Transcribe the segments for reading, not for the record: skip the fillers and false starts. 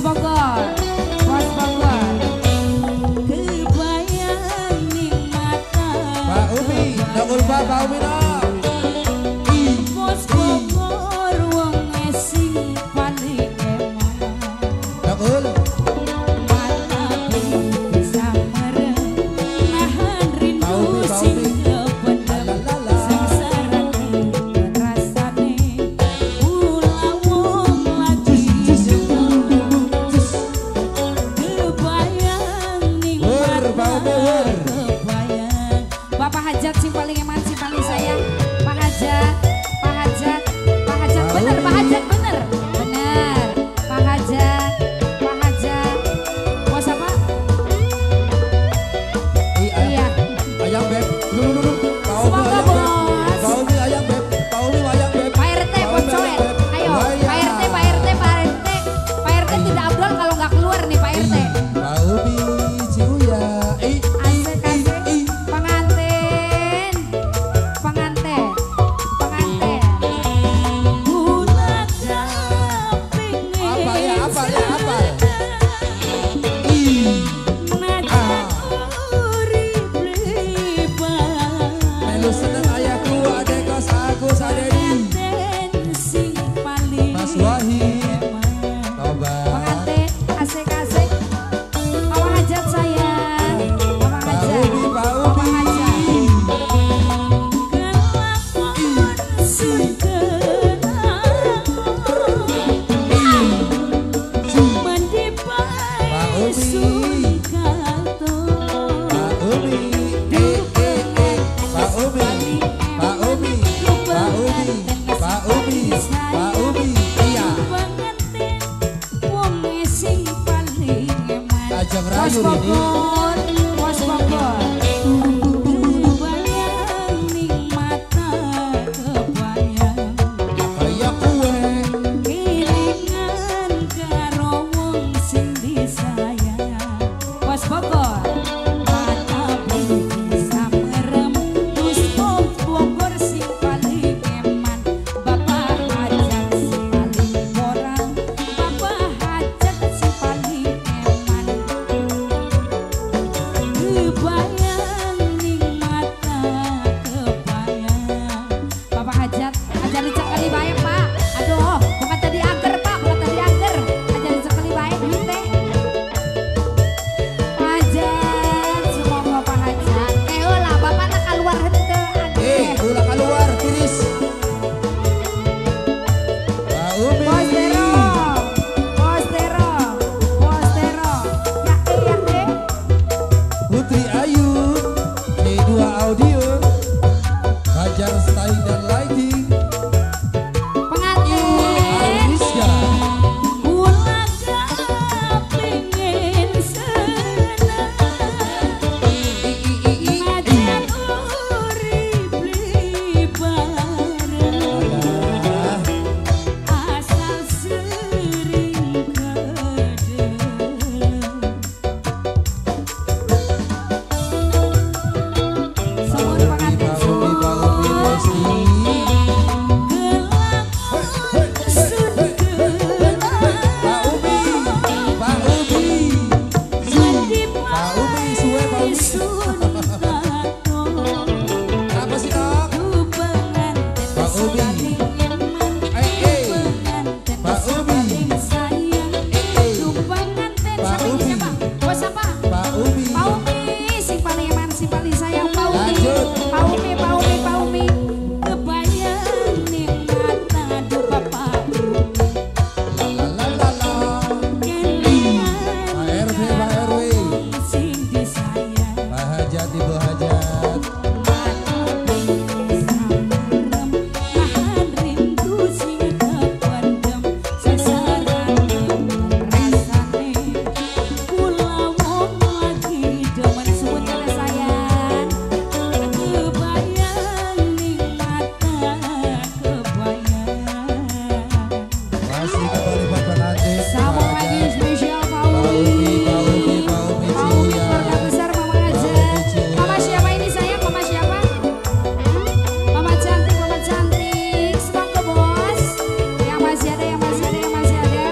Bogor, Bos Bogor. Kebayang ning mata. Pak Umi, nongol Pak Umi dong. Bos Bogor wong sing paling eman. Nongol. Mata bisa merem nahan rindu sing kependem sengsarane rasane kula wong lagi kebayang ning mata kebayang. Bapak Hajat sing paling eman sing paling sayang. Pak Hajat, Pak Hajat, Pak Hajat bener, Pak Hajat bener, bener. Pak Hajat, Pak Hajat. Bos apa? Iya. Ayam beb, lu. Pak Umi Semoga ayam beb. bos. Pak Umi ayam beb, Pak Umi ayam beb. Pak RT, bos coet. Ayo, Pak RT, Pak RT, Pak RT. Pak RT tidak abdol kalau nggak keluar nih Pak RT. Pak Umi Ciuya. Asik asik. Pengantin, pengantin, pengantin. Kula kepingin Apa ya, apa ya, apa? Najan urip lebar. Melu seneng ayahku, adek kos aku sadedi. Pengantin sing paling Mas Wahid. eman. Tobat. Pengantin asik-asik. Mama Hajat sayang, Mama Pak Hajat, Umi, Pak Mama Umi. Hajat. Kelakon sun kenang, mandi Pak bae Umi. sun katon. Pak Umi, Pak Umi, Pak Umi, Pak Umi, Pak Umi, Pak Umi, iya. Pengantin wong sing paling eman. Kajang Bos rayu ini. Bogor, Bos Bogor. Kebayang ning mata kebayang. Kaya kue. Kelingan karo wong sing disayang. Bos Bogor. Mata bisa merem. Tus Bogor sing paling eman. Bapak Hajat sing paling porang. Bapak Hajat sing paling eman. Kebayang ning mata kebayang. Bapak Hajat, ajar dicekeli bae Pak. Aduh, bukan tadi angker Pak, bukan tadi angker. Ajar dicekeli bae duite. Pak Hajat, semoga Pak Hajat. Lah Bapak nak keluar henteu akeh. Ulah keluar tiris. Pak Umi. Bos Tero, Bos Tero, Bos Tero. Ya ya Putri Ayu, D2 Audio, Fajar Style dan Lighting, Pengantin. Ariska. Kula kepingin seneng. Najan urip bareng. Alah, Asal sering kedeleng. Suwun pengantin Pak Umi, Pak Umi, suwun. Resti. Kelakon sun Pak Umi, Pak Umi, Mandi Pak Umi, suwe Pak Umi. sun katon. Apa sih dok? Pengantin Pak Umi. paling eman. Eh. Pengantin Pak Umi. paling sayang. Eh. Pengantin Pak siapa ini Umi. siapa? Bos siapa? Pak Umi. Pak Umi, sing paling eman, sing paling sayang Pak Umi. Lanjut. Pak Umi, Pak Umi, Pak Umi. Kebayang ning mata duh Bapak Umi. La la la la. Kelingan Pak RW, Pak RW. sing disayang. Pak Hajat, Ibu Hajat. Mata bisa merem, nahan rindu sing kependem. Sesarane rasane kula wong lagi demen. Suwun kali sayang. Kebayang ning mata kebayang. Masih kembali buat pengantin. Sambung Pak lagi Hajat. spesial Pak Pak Umi. Umi, Pak Umi, Pak Umi, Pak Umi Ciuya. keluarga besar Mama Pak Hajat. Umi Ciuya. Mama siapa ini sayang? Mama siapa? Mama cantik, Mama cantik. Semoga bos. Yang masih ada, yang masih ada, yang masih ada.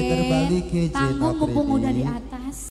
Terbalik Tanggung mumpung udah di atas.